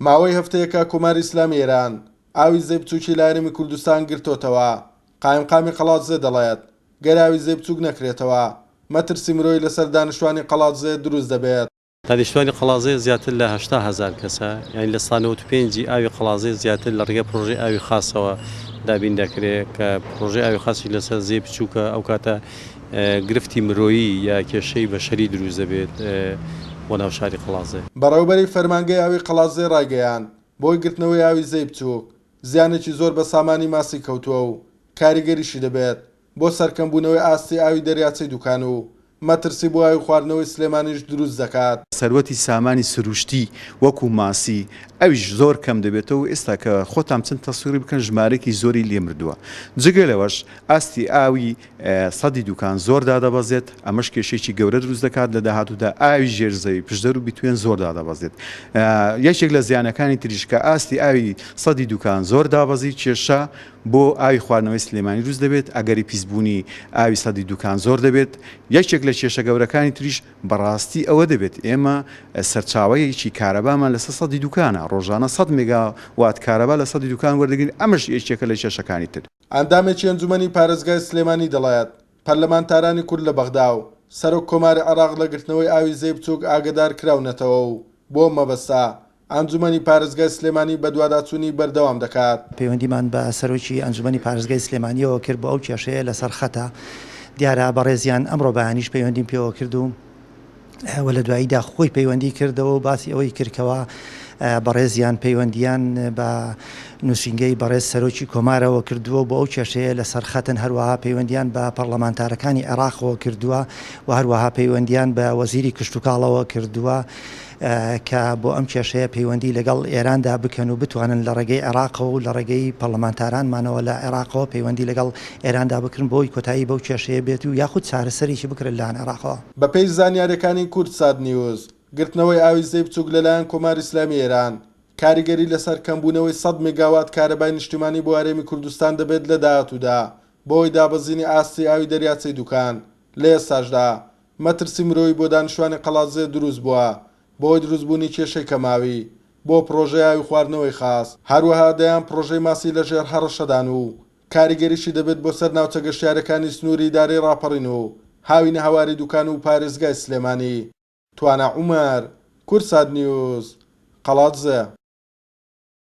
ماوەی هەفتەیەکە کۆماری ئیسلامی ئێران ئاوی زێی بچووکی لە هەرێمی کوردستان گرتۆتەوە، قایمقامی قەڵادزێ دەڵێت، گەر ئاوی زێی بچووک نەکرێتەوە، مەترسی مرۆیی لەسەر دانیشتوانی قەڵادزێ دروست دەبێت. دانیشتوانی قەڵادزێ زیاتر لە 80,000 کەسە، یانی 95% ی ئاوی قەڵادزێ زیاتر لە ڕێگەی پڕۆژەی ئاوی خاسەوە دابین دەکرێت، کە پڕۆژەی ئاوی خاسیش لەسەر زێی بچووکە، ئەو کاتە گرفتی مرۆیی یا کێشەی بەشەری دروست دەبێت بۆ ناو شاری قەڵادزێ. بەڕێوەبەری فەرمانگەی ئاوی قەڵادزێ ڕایگەیاند، بەهۆی گرتنەوەی ئاوی زێی بچووک، زیانێکی زۆر بە سامانی ماسی کەوتووە و کاریگەریشی دەبێت بۆ سەر کەمبوونەوەی ئاستی ئاوی دەریاچەی دوکان و مەترسی بۆ ئاوی خواردنەوەی سلێمانیش دروست دەکات. سەروەتی سامانی سروشتی وەکو ماسی ئەویش زۆر کەم دەبێتەوە و ئێستا کە خۆتان بچن تەسویری بکەن ژمارەیەکی زۆری لێ مردووە. جگە لەوەش ئاستی ئاوی سەدی دوکان زۆر دادەبەزێت، ئەمەش کێشەیەکی گەورە دروست دەکات لە داهاتوودا ئاوی ژێر زەوی پشدەر و بیتوێن زۆر دادەبەزێت. یەکێک لە زیانەکانی تریش کە ئاستی ئاوی سەدی دوکان زۆر دابەزی کێشە بۆ ئاوی خواردنەوەی سلێمانی دروست دەبێت، ئەگەری پیسبوونی ئاوی سەدی دوکان زۆر دەبێت. یەکێک لە کێشە گەورەکانی تریش بەڕاستی ئەوە دەبێت ئێمە سەرچاوەیەکی کارەبامان لەسەر سەدی دوکانە، ڕۆژانە 100 مێگاوات کارەبا لە سەدی دوکان وەردەگرین، ئەمەش یەکێکە لە کێشەکانی تر. ئەندامێکی ئەنجومەنی پارێزگای سلێمانی دەڵێت، پەرلەمانتارانی کورد لە بەغدا و سەرۆک کۆماری عێراق لە گرتنەوەی ئاوی زێی بچووک ئاگەدار کراونەتەوە و بۆ ئەم مەبەستە ئەنجومەنی پارێزگای سلێمانی بەدواداچوونی بەردەوام دەکات. پەیوەندیمان بە سەرۆکی ئەنجومەنی پارێزگای سلێمانییەوە کرد بۆ ئەو کێشەیە لەسەر خەتە، دیارە بەڕێزیان ئەمڕۆ بەیانیش پەیوەندیم پێوە کرد و و لە دواییدا خۆی پەیوەندی کردەوە و باسی ئەوەی کرد کەوا بەڕێزیان پەیوەندیان بە نووسینگەی بەڕێز سەرۆکی کۆمارەوە کردووە بۆ ئەو کێشەیە لەسەر خەتن، هەروەها پەیوەندیان بە پەڕلەمانتارەکانی عێراقەوە کردووە و هەروەها پەیوەندیان بە وەزیری کشتوکاڵەوە کردووە کە بۆ ئەم کێشەیە پەیوەندی لەگەڵ ئێراندا بکەن و بتوانن لە ڕێگەی عێراقەوە و لە ڕێگەی پەڕلەمانتارانمانەوە لە عێراقەوە پەیوەندی لەگەڵ ئێراندا بکرن بۆی کۆتایی بەو کێشەیە بێت و یاخود چارەسەرێکی بکرێت لەلایەن عێراقەوە. بەپێی زانیارییەکانی کوردسات نیوز، گرتنەوەی ئاوی زێی بچووک لەلایەن کۆماری ئیسلامی ئێران، کاریگەری لەسەر کەمبوونەوەی 100 مێگاوات کارەبای نیشتیمانی بۆ هەرێمی کوردستان دەبێت لە داهاتوودا، بەهۆی دابەزینی ئاستی ئاوی دەریاچەی دوکان، لە ئێستاشدا مەترسی مرۆیی بۆ دانیشتوانی قەڵادزێ دروست بووە بەهۆی دروستبوونی کێشەی کەمئاوی بۆ پڕۆژەی ئاوی خواردنەوەی خاس، هەروەها دەیان پڕۆژەی ماسی لەژێر هەڕەشەدان و کاریگەریشی دەبێت بۆ سەر ناوچە گەشتیارەکانی سنووری ئیدارەی ڕاپەڕین و هاوینەهەواری دوکان و پارێزگای سلێمانی. توانا عومەر، کوردسات نیوز، قەڵادزێ.